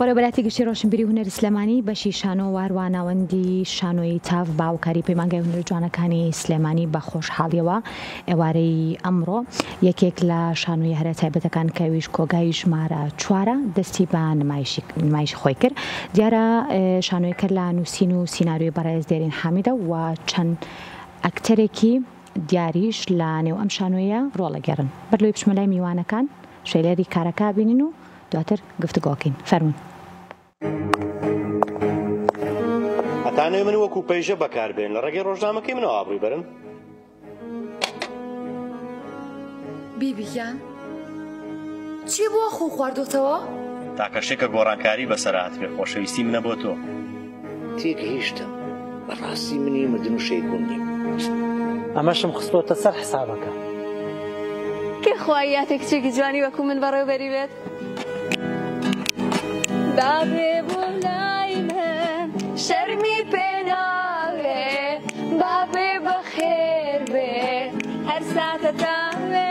بەڕێوەبەرایەتی گشتی ڕۆشنبیری و هونەری سلێمانی بەشی شانۆ واروا ناوەندی شانۆیی تاڤ بە هاوکاری پەیمانگای هونەرە جوانەکانی سلێمانی بە خۆشحاڵیەوە ئێوارەی ئەمڕۆ یەکێک لە شانۆیە هەرە تایبەتەکان کە ئەویش کۆگای ژمارە چوارە دەستی بە نمایشی نمایشی خۆی کرد دیارە شانۆیەکە لە نووسین و سیناریۆی بەڕێز دێرین حامیدە و چەند ئەکتەرێکی دیاریش لە نێو ئەم شانۆیە ڕۆڵەگێڕن بەر لەوەی بچمە لای میوانەکان trailer ی کارەکە بینین و دواتر گفتوگۆکەین فەرموون. ئەتانەوێ من وەکو پەیژە بەکار بێن لە ڕێگەی ڕۆژنامەکەی منەوە ئابڕووی بەرن؟ بیبی گیان چی بووە خۆو خواردۆتەوە؟ تاکە شتێک کە گۆڕانکاری بەسەر هاتبێ خۆشەویستی منە بۆ تۆ. تێگەیشتم بەڕاستی منی مردن و شەهیدبوون نیم. ئەمەشم خستۆتە سەر حسابەکە. کێ خوای یاتێ کچێکی جوانی وەکو من بەڕێوبەری بێت؟ بابێ بۆ لای من شەرمی پێ ناوێ بابێ بەخێر بێ هەر ساتەتاوێ.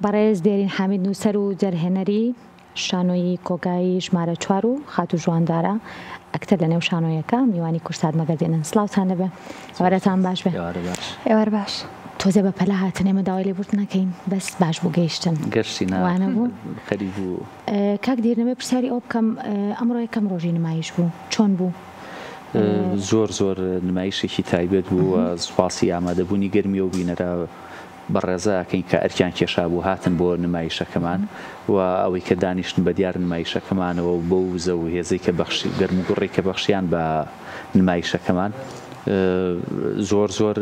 بەڕێز دێرین حامید نووسەر و دەرهێنەری شانۆیی کۆگای ژمارە چوار و خاتوو ژواندارە ئەکتەر لە نێو شانۆیەکە میوانی کورسات مەگەزینن سڵاوتان لەبێ ئێوارەتان باش بێ ئێوارە باش تۆزێ بە پەلە هاتن ئێمە داوای لێبوردن نەکەین بەس باش بوو گەیشتن گەشتی وانە بوو خەریک بوو کاک دێرنەوێ پرسیاری ئەوە بکەم ئەمڕۆ یەکەم ڕۆژی نمایش بوو چۆن بوو؟ زۆر زۆر نمایشێکی تایبەت بوو و سوپاسی ئامادەبوونی گەرمی ئەو بینەرە بەڕێزە ئەکەین کە ئەرکیان کێشابوو هاتن بۆ نمایشەکەمان و ئەوەی کە دانیشتن بە دیار نمایشەکەمانەوە و بەو وزە و هێزەی کە بەخشی گەرموگوڕی کە بەخشیان بە نمایشەکەمان زۆر زۆر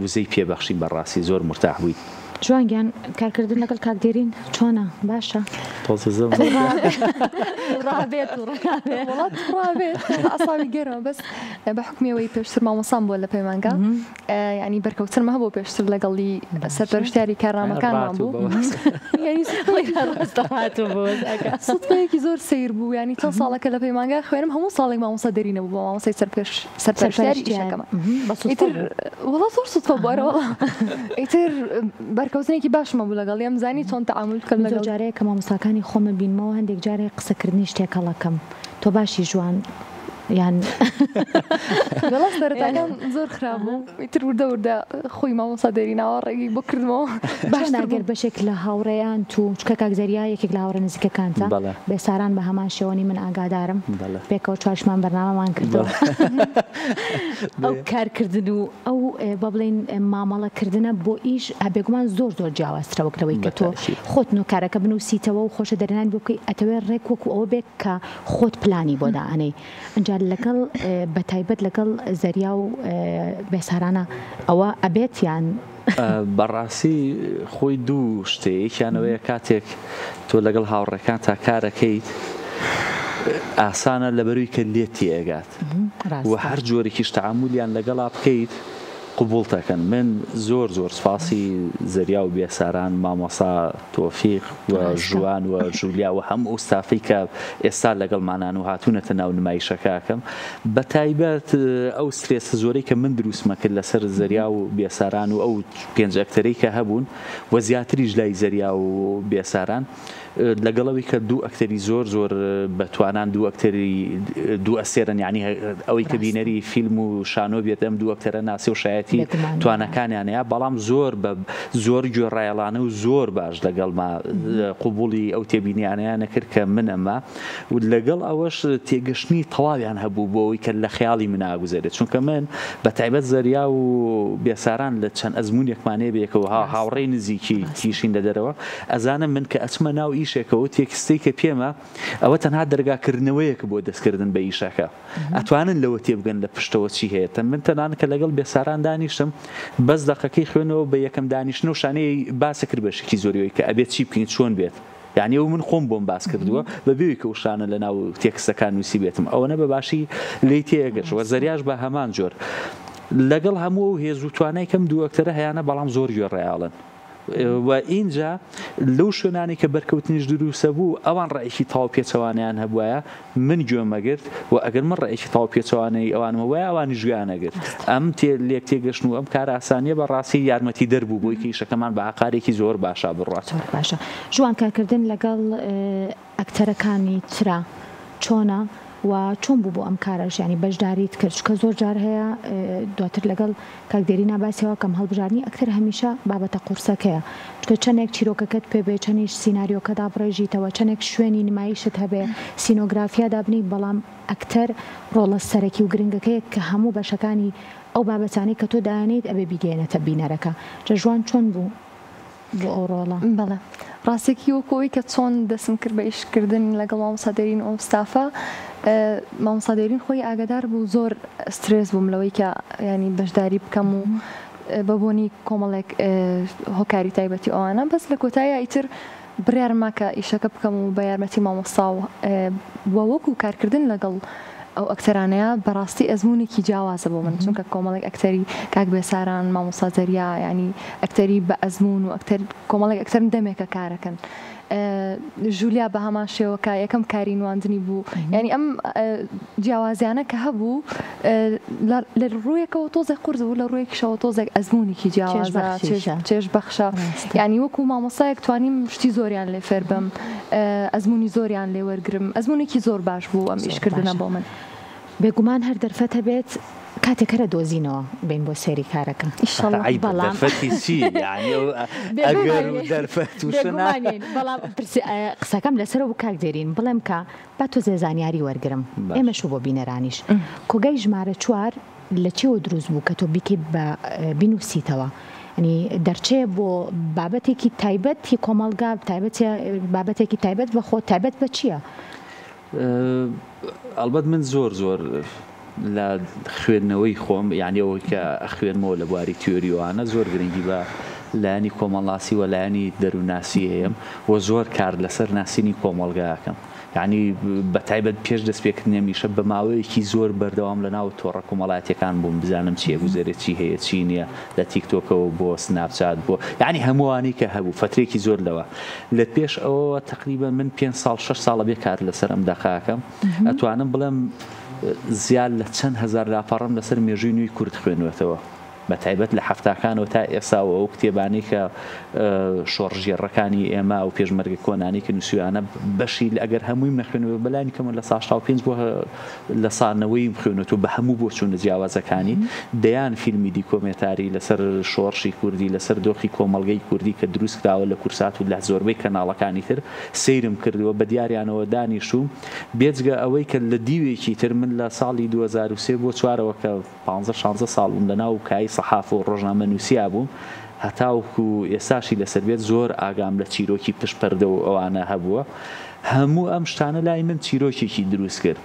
وزەی پێ بەخشین بەڕاستی زۆر مورتاح بووین. جوان گیان کارکردن لەگەڵ کاک دێرین چۆنە باشە؟ تۆزێ زەم ڕابێت وەڵا توڕابێت ئەساوی گەرمە بەس بە حوکمی ئەوەی پێشتر مامۆستام بووە لە پەیمانگا ینی بەرکەوتنم هەبوو پێشتر لەگەڵی سەرپەرشتیاری کارنامەکانمان بوو سوتفەیەکی زۆر سەیر بوو ینی چەند ساڵەکە لە پەیمانگا خوێنم هەموو ساڵێک مامۆستا دەرینە بوو بە مامۆستای سەرپێش سەرپەرشتیاری ئیشەکەمان ئیتر وەڵا زۆر سوتفە بوو ئەرێ وەڵا ئیتر بەرکەوتنێکی باشمە بوو لەگەڵی ئەم زانی چۆن تەعامول بکەم لەگەڵ زۆر جارەیە کە مامۆستاکانی خۆمە بینمەوە هەندێک جارێ قسەکردنیش تێکەڵەکەم تۆ باشی ژوان یان وەڵا سەرەتاکان زۆر خراپ بوو ئیتر وردە وردە خۆی مامۆستا دەریناوە ڕێگەی بۆ کردمەوە باشتر بوو. بەشێک لە هاوڕێیان تو چونکە کاک زەریا یەکێک لە هاوڕێ نزیکەکانتە بەڵێ. بێساران بە هەمان شێوەنی من ئاگادارم بەڵێ. پێکەوە چوارشمان بەرنامەمان کردووە ئەو کارکردن و ئەو با بڵێین مامەڵە کردنە بۆ ئیش بێگومان زۆر زۆر جیاوازترە وەک لەوەی کە تۆ خۆت نۆکارەکە بنووسیتەوە و خۆشە دەرهێنانی بۆ بکەی ئەتەوێ ڕێک وەکو ئەوە بێت کە خۆت پلانی بۆ دائەنێی ئینجا لەگەڵ بەتایبەت لەگەڵ زەریا و بێسارانە ئەوە ئەبێت یان؟ بەڕاستی خۆی دوو شتێ یەکیان ئەوەیە کاتێک تۆ لەگەڵ هاوڕێکانتا کارەکەیت ئاسانە لەبەروی کە لێت تێئەگات و هەر جۆرێکیش تەعامولیان لەگەڵا بکەیت قبوڵتەکەن من زۆر زۆر سپاسی زەریا و بێساران مامۆسا تۆفیق و ژوان و ژولیا و هەموو ئەو ستافەی کە ئێستا لەگەڵمانان و هاتوونەتە ناو نمایشەکە ئەکەم بە تایبەت ئەو سترێسە زۆرەی کە من دروستمە کرد لەسەر زەریا و بێساران و ئەو پێنج ئەکتەرەی کە هەبوون و زیاتریش لای زەریا و بێساران لەگەڵ ئەوەی کە دوو ئەکتەری زۆر زۆر بە توانان دوو ئەکتەری دوو ئەستێرەن یانی ئەوەی کە بینەری فیلم و شانۆ بێت ئەم دوو ئەکتەرە ناسی و شایەتی توانەکانیانەیە بەڵام زۆر بە زۆر گوێڕایەڵانە و زۆر باش لەگەڵما قوبوڵی ئەو تێبینیانەیان نەکرد کە من ئەمە و لەگەڵ ئەوەش تێگەشتنی تەواویان هەبوو بۆ ئەوەی کە لە خەیاڵی من ئاگوزەرێت چونکە من بە تایبەت زەریا و بێساران لە چەند ئەزمونێکمان هەیە بەیەکەوە هاوڕێی نزیکی کیشین لە دەرەوە ئەزانم من کە ئەچمە ناو ئیشێکەوە تێکستەی کە پێمە ئەوە تەنها دەرگا کردنەوەیەکە بۆ دەستکردن بە ئیشەکە ئەتوانن لەوە تێبگەن لە پشتەوە چی هەیە تە من تەنانەت کە لەگەڵ بێساران دانیشتم بەس دەقەکەی خوێنەوە بە یەکەم دانیشتن و شانەی باسە کرد بەشێکی زۆری ئەوەی کە ئەبێت چی بکەین چۆن بێت. یانی ئەو من خۆم بۆم باس کردووە بە بێ ئەوەی کە ئەو شتانە لە ناو تێکستەکان نووسیبێتم ئەوەنە بە باشی لێی تێگەشت وە زەریاش بە هەمان جۆر لەگەڵ هەموو ئەو هێز و توانای کەم دوو ئەکتەرە هەیانە بەڵام زۆر گوێڕایەڵن و ئینجا لەو شوێنانەی کە بەرکەوتنیش دروستە بوو ئەوان ڕایەکی تەواو پێچەوانەیان هەبوایە من گوێم ئەگرت و ئەگەر من ڕایەکی تەواو پێچەوانەی ئەوانم هەبوایە ئەوانیش گوێیان ئەگرت. ئەم تێ لێک تێگەشتن و ئەم کارئاسانییە بە ڕاستی یارمەتیدەر بوو بۆی کە ئیشەکەمان بە ئاقارێکی زۆر باشا بڕوات. زۆر باشە. ژوان کارکردن لەگەڵ ئەکتەرەکانی ترا چۆنە و چۆن بوو بۆ ئەم کارەش یانی بەشداریت کرد چونکە زۆر جار هەیە دواتر لەگەڵ کاک دێرینا باسی ئەوە کەم هەڵبژاردنی ئەکتەر هەمیشە بابەتە قورسەکەیە چونکە چەنێک چیرۆکەکەت پێ بێ چەنیش سیناریۆکە دابڕێژیتەوە چەنێک شوێنی نمایشت هەبێ سینۆگرافیا دابنێی بەڵام ئەکتەر ڕۆڵە سەرەکی و گرنگەکەیە کە هەموو بەشەکانی ئەو بابەتانەی کە تۆ دایانێیت ئەبێ بیگەیەنێتە بینەرەکە جا ژوان چۆن بوو بۆ ئەو ڕۆڵە؟ بەڵێ ڕاستێکی وەکو ئەوەی کە چۆن دەستم کرد بە ئیشکردن لەگەڵ مامۆستا دێرین و ئەو ستافە مامۆستا دێرین خۆی ئاگادار بوو زۆر سترێس بووم لەوەی کە یانی بەشداری بکەم و بە بۆنی کۆمەڵێک هۆکاری تایبەتی ئەوانە بەس لە کۆتاییا ئیتر بڕیارم ما کە ئیشەکە بکەم و بە یارمەتی مامۆستا و و وەکو کارکردن لەگەڵ ئەو ئەکتەرانەیە بەڕاستی ئەزموونێکی جیاوازە بۆ من چونکە کۆمەڵێک ئەکتەری کاک بێساران مامۆستا زەریا یانی ئەکتەری بە ئەزموون و ئەکتەر کۆمەڵێک ئەکتەرن دەمێکە کارەکەن ژولیا بە هەمان شێوە کە یەکەم کاری نواندنی بوو یانی ئەم جیاوازیانە کە هەبوو لە ڕوویەکەوە تۆزێک قورس بوو لە ڕوویەکیشەوە تۆزێک ئەزموونێکی جیاوازە چێژ بەخشە یانی وەکو مامۆستایەک توانیم شتی زۆریان لێ فێر بم ئەزموونی زۆریان لێ وەرگرم ئەزموونێکی زۆر باش بوو ئەم ئیشکردنە بۆ من. بێگومان هەر دەرفەت هەبێت کاتێک هەرە دۆزینەوە بێین بۆ سەیری کارەکە ئیشەڵا عەیبە بەڵام دەرفەتی چی یانی ئەو ئەگەر و دەرفەت و شت نا. بێگومانین بەڵام قسەکەم لەسەرەوە بوو کاک دێرین بڵێم کە با تۆزێ زانیاری وەرگرم ئێمەش و بۆ بینەرانیش کۆگای ژمارە چوار لە چیەوە دروست بوو کە تۆ بیکەی بە بینوسیتەوە یانی دەرچەیە بۆ بابەتێکی تایبەت ی کۆمەڵگا تایبەت بابەتێکی تایبەت بە خۆت تایبەت بە چییە؟ ئەڵبەت من زۆر زۆر لە خوێندنەوەی خۆم یانی ئەوەی کە ئەخوێنمەوە لە بواری تیۆریوانە زۆر گرنگی بە لایەنی کۆمەڵناسی و لایەنی دەروونناسی هەیەم و زۆر کار لەسەر ناسینی کۆمەڵگا ئەکەم یانی بە تایبەت پێش دەستپێکردنی ئەم ئیشە بە ماوەیەکی زۆر بەردەوام لە ناو تۆڕە کۆمەڵایەتیەکان بووم بزانم چی ئەگوزەرێ چی هەیە چی نییە لە تیکتۆکەوە بۆ سناپچات بۆ یانی هەمووانی کە هەبوو فەترێکی زۆر لەوە لە پێش ئەوەوە تەقریبەن من پێنج ساڵ شەش ساڵە بێ کار لەسەر ئەم دەقە ئەکەم ئەتوانم بڵێم زیاد لە چەند هەزار لاپەڕەم لەسەر مێژووی نوێی کورد خوێنوەتەوە بە تایبەت لە حەفتاکانەوە تا ئێستا و ئەو کتێبانەی کە شۆڕشگێڕەکانی ئێمە و پێشمەرگە کۆنانەی کە نووسیویانە بەشی ئەگەر هەموویم نەخوێنەوە بەلانی کەمەوە لە سا 85 بۆ لە سا نەوەیم خوێنوەتەوە بە هەموو بۆچوونە جیاوازەکانی دەیان فیلمی دیکۆمێتاری لەسەر شۆڕشی کوردی لەسەر دۆخی کۆمەڵگەی کوردی کە دروست کراوە لە کورسات و لە زۆربەی کەناڵەکانی تر سەیرم کردووە بە دیاریانەوە دانیشتووم بێجگە ئەوەی کە لە دیوێکی تر من لە ساڵی 2003 بۆ چوارەوە کە پانزە شانزە ساڵ بووم لە ناو کایەی سەحافە و ڕۆژنامەنووسیا بووم هەتاوەکو ئێستاشی لەسەر بێت زۆر ئاگام لە چیرۆکی پشت پەردە و ئەوانە هەبووە هەموو ئەم شتانە لای من چیرۆکێکی دروست کرد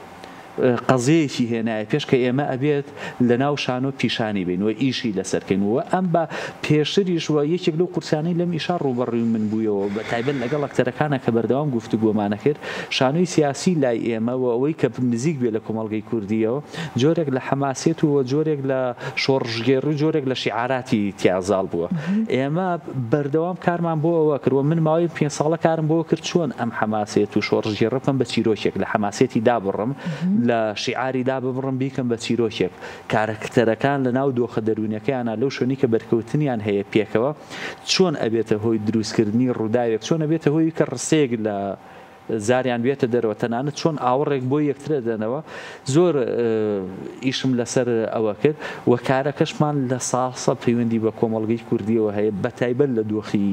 قەزیەیەکی هێنایە پێش کە ئێمە ئەبێت لە ناو شانۆ پیشانی بین و ئیشی لەسەر کەین و ئەم بە پێشتریش و یەکێک لەو قورسیانەی لەم ئیشە ڕووبەڕووی من بوویەوە بە تایبەت لەگەڵ ئەکتەرەکانا کە بەردەوام گفتوگۆمان ئەکرد شانۆی سیاسی لای ئێمە و ئەوەی کە نزیک بێ لە کۆمەڵگەی کوردییەوە جۆرێک لە حەماسیەت و جۆرێک لە شۆڕشگێڕی و جۆرێک لە شیعاراتی تیا زاڵ بووە. ئێمە بەردەوام کارمان بۆ ئەوە کرد و من ماوەی پێنج ساڵە کارم بۆ کرد چۆن ئەم حەماسیەت و شۆڕشگێڕە بکەم بە چیرۆکێک، لە حەماسیەتی دابڕم، لە شیعاری داببڕم بیکەم بە چیرۆکێک. کارەکتەرەکان لە ناو دۆخە دەروونیەکەیانا لەو شوێنەی کە بەرکەوتنیان هەیە پێکەوە چۆن ئەبێتە هۆی دروستکردنی ڕووداوێک، چۆن ئەبێتە هۆی کە ڕستەیەک لە زاریان بێتە دەرەوە، تەنانەت چۆن ئاوڕێک بۆ یەکتر ئەدەنەوە، زۆر ئیشم لەسەر ئەوە کرد و کارەکەشمان لە ساسە پەیوەندی بە کۆمەڵگەی کوردیەوە هەیە بەتایبەت لە دۆخی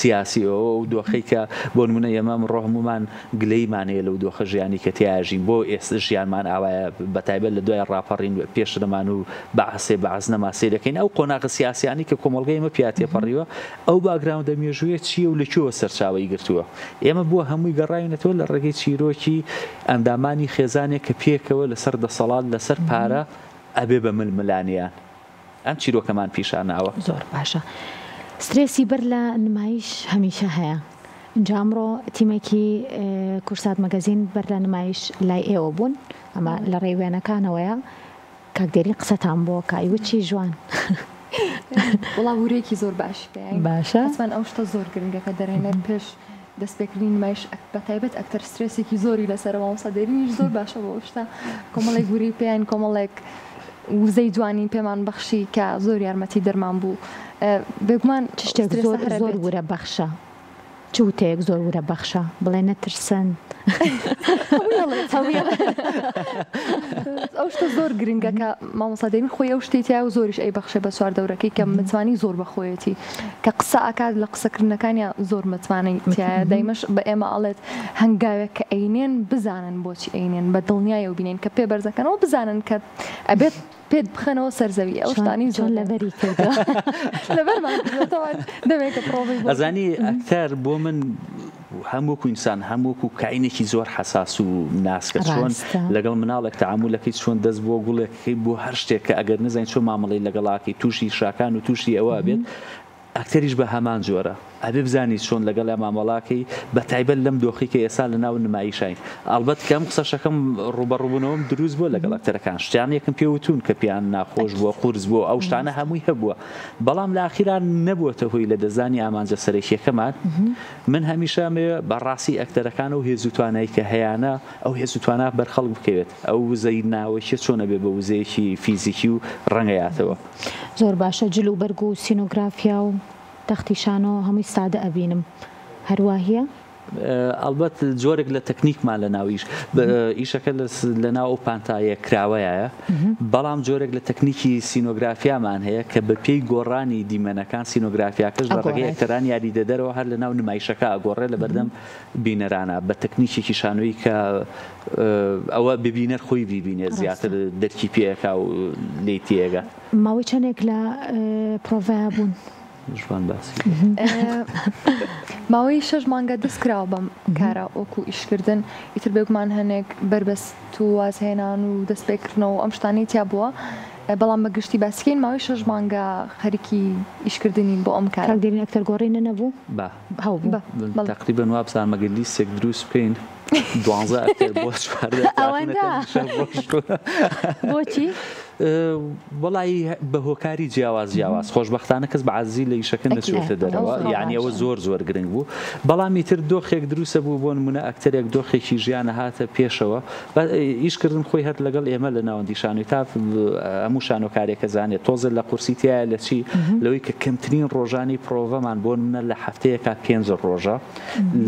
سیاسیەوە ئەو دۆخەی کە بۆ نمونە ئێمە ئەمڕۆ هەموومان گلەیمان هەیە لەو دۆخە ژیانی کە تیاژین بۆ ئێستا ژیانمان ئاوایە بەتایبەت لە دوای ڕاپەڕین پێشرەمان و بەعسێ بەعس نەما سەیرەکەین ئەو قۆناغە سیاسیانی کە کۆمەڵگەی ئێمە پیا تێپەڕیوە ئەو باکگراوندە مێژوویە چییە و لە کوێوە سەرچاوەی گرتووە؟ ئێمە بۆ هەمووی گەڕاوینەتەوە لە ڕێگەی چیرۆکی ئەندامانی خێزانێک کە پێکەوە لەسەر دەسەڵات، لەسەر پارە ئەبێ بە ململانێیان. ئەم چیرۆکەمان پیشان ناوە. زۆر باشە. سترێسی بەر لە نمایش هەمیشە هەیە. ئینجا ئەمڕۆ تیمێکی کورسات مەگەزین بەر لە نمایش لای ئێوە بوون ئەمە لە ڕێی وێنەکانەوەیە کاک دێرین قسەتان بۆ کا ئیوە چی ژوان؟ وەڵا ورەیەکی زۆر باشی پێیاین باشە حەتمەن ئەو شتە زۆر گرنگە کە دەرهێنەر پێش دەستپێکردنی نمایش بە تایبەت ئەکتەر سترێسێکی زۆری لەسەرە مامۆستا دێرینیش زۆر باشە بۆ ئەو شتە کۆمەڵێک ورەی پێیان کۆمەڵێک وزەی جوانی پێمان بەخشی کە زۆر یارمەتی دەرمان بوو بێگومان چ شتێک زۆر زۆر ورە بەخشە؟ چ وتەیەک زۆر ورە بەخشە؟ بڵێ نەترسن. ئەو شتە زۆر گرنگە کە مامۆستا دێرین خۆی ئەو شتەی تیایە و زۆریش ئەیبەخشێ بە چواردەورەکەی کە متمانەی زۆر بە خۆیەتی کە قسە ئەکات لە قسەکردنەکانیا زۆر متمانەی تیایە دایمەش بە ئێمە ئەڵێت هەنگاوێک کە ئەینێن بزانن بۆچی ئەینێن بە دڵنیایەوە بینێن کە پێ بەرزەکەنەوە بزانن کە ئەبێت پێت بخەنەوە سەر زەوی ئەو شتانی زۆر لەبەری کردووە لەبەرمان کردووە تەوان دەمێکە پرۆڤەی بۆ ئەزانی ئەکتەر بۆ من هەم وەکو ئینسان هەم وەکو کائینێکی زۆر حەساس و ناسکە چۆن لەگەڵ مناڵێک تەعامولەکەی چۆن دەست بۆ گوڵێکەکەی بۆ هەر شتێک کە ئەگەر نەزانین چۆن مامەڵەی لەگەڵاکەی تووشی شاکان و تووشی ئەوە بێت ئەکتەریش بە هەمان جۆرە ئەبێ بزانی چۆن لەگەڵیا مامەڵاکەی بە تایبەت لەم دۆخەی کە ئێستا لە ناو نمایشاین ئەڵبەت کە ئەم قسەشەکەم ڕووبەڕووبوونەوەم دروست بووە لەگەڵ ئەکتەرەکان شتانێکم پێ وتوون کە پێیان ناخۆش بووە قورس بووە ئەو شتانە هەمووی هەبووە بەڵام لە ئاخیرا نەبووەتە هۆی لەدەستدانی ئامانجە سەرەکیەکەمان من هەمیشە ئەمەوێ بە ڕاستی ئەکتەرەکان ئەو هێز و توانای کە هەیانە ئەو هێز و توانا بەر خەڵک بکەوێت ئەو وزەی ناوەکیە چۆن ئەبێ بە وزەیەکی فیزیکی و ڕەنگەیاتەوە. زۆر باشە جل و بەرگ و سینۆگرافیا و تەختی شانۆ هەمووی سادە ئەبینم هەر واهیە؟ ئەڵبەت جۆرێک لە تەکنیکمان لە ناو ئیش ئیشەکە لە ناو ئەو پانتایە کراوەیە بەڵام جۆرێک لە تەکنیکی سینۆگرافیامان هەیە کە بە پێی گۆڕانی دیمەنەکان سینۆگرافیاکەش لە ڕێگەی ئەکتەران یاریدەدەرەوە هەر لە ناو نمایشەکە ئەگۆڕێ لە بەردەم بینەرانە بە تەکنیکێکی شانۆیی کە ئەوە ببینەر خۆی بیبینێت زیاتر دەرکی پێ ئەکا و لێی تێگا. ماوەی چەندێک لە پرۆڤەیا بوون؟ ژوان باسی. ماوەی شەش مانگە دەست کراوە بەم کارە وەکو ئیشکردن ئیتر بێگومان هەنێک بەربەست و وازهێنان و دەست پێکردنەوە ئەم شتانەی تیا بووە بەڵام بە گشتی باسیکەین ماوەی شەش مانگە خەریکی ئیشکردنین بۆ ئەم کارە. کاک دێرین ئەکتەر گۆڕینە نەبوو؟ با. هەبوو. بەڵێ. تەقریبەن وابزانم ئەگەر لیستێک دروست بکەین دوانزە ئەکتەر بۆ 14 ئەوەندە؟ بۆچی؟ وەڵایی بە هۆکاری جیاواز جیاواز خۆشبەختانە کەس بە عازیزی لە ئیشەکە نەچووەتە دەرەوە یعنی ئەوە زۆر زۆر گرنگ بوو بەڵام ئیتر دۆخێک دروستە بوو بۆ نمونە ئەکتەرێک دۆخێکی ژیانە هاتە پێشەوە ئیش کردن خۆی هەر لەگەڵ ئێمە لە ناوەندی شانۆی تا هەموو شانۆکارێکە زانێت تۆزە لە قورسی تایە لە چی لەوەی کە کەمترین ڕۆژانی پرۆڤەمان بۆ نمونە لە هەفتەیەکا پێنج ڕۆژە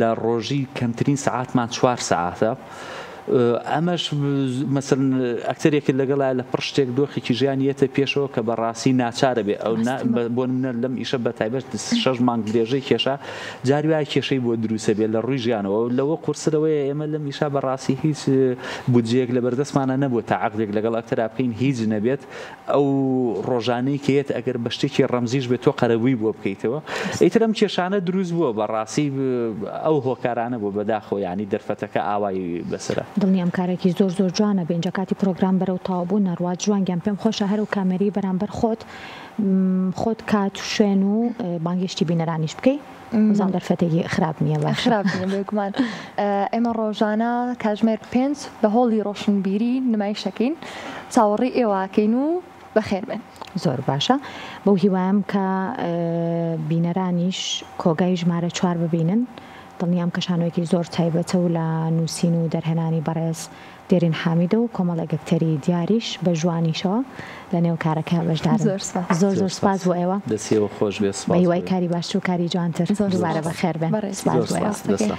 لە ڕۆژی کەمترین سەعاتمان چوار سەعاتە ئەمەش مەسەلەن ئەکتەرێکت لەگەڵایە لە پڕ شتێک دۆخێکی ژیانی یەتە پێشەوە کە بەڕاستی ناچارە بێ ئەو بۆ نمونە لەم ئیشە بە تایبەت شەش مانگ درێژەی کێشا جاری وایە کێشەی بۆ دروستە بێ لە ڕووی ژیانەوە لەوە قورسرەوەیە ئێمە لەم ئیشا بەڕاستی هیچ بودجەیەک لە بەردەستمانە نەبووە تا عەقدێک لەگەڵ ئەکتەرا بکەین هیچ نەبێت ئەو ڕۆژانەی کە یەت ئەگەر بە شتێکی ڕەمزیش بێت تۆ قەرەبووی بۆ بکەیتەوە ئیتر ئەم کێشانە دروست بووە بەڕاستی ئەو هۆکارانە بوو بەداخەوە یانی دەرفەتەکە ئاوای بەسەرا. دڵنیام کارێکی زۆر زۆر جوانە بێ ئینجا کاتی پرۆگرام بەرەو تەواو بوون نەڕوات جوان گیان پێم خۆشە هەر ئەو کامێرەی بەرامبەر خۆت خۆت کات و شوێن و بانگێشتی بینەرانیش بکەی بزانم دەرفەتێکی خراپ نییە باشە. خراپ نییە بێگومان ئێمە ڕۆژانە کاژمێر پێنج لە هۆڵی ڕۆشنبیری نمایشەکەین چاوەڕێی ئێوە ئەکەین و بەخێر بێن. زۆر باشە بەو هیوایەم کە بینەرانیش کۆگای ژمارە چوار ببینن دڵنیام کە شانۆیەکی زۆر تایبەتە و لە نووسین و دەرهێنانی بەڕێز دێرین حامیدە و کۆمەڵێک ئەکتەری دیاریش بە ژوانیشەوە لە نێو کارەکە بەشدارن. زۆر سپاس. زۆر زۆر سپاس بۆ ئێوە. دەستی ئێوە خۆش بێت سپاس. بە هیوای کاری باشتر و کاری جوانتر. زۆر دووبارە سپاس. بەخێر بێن. بەڕێز. سپاس زۆر بۆ ئێوە. سپاس. دەستان.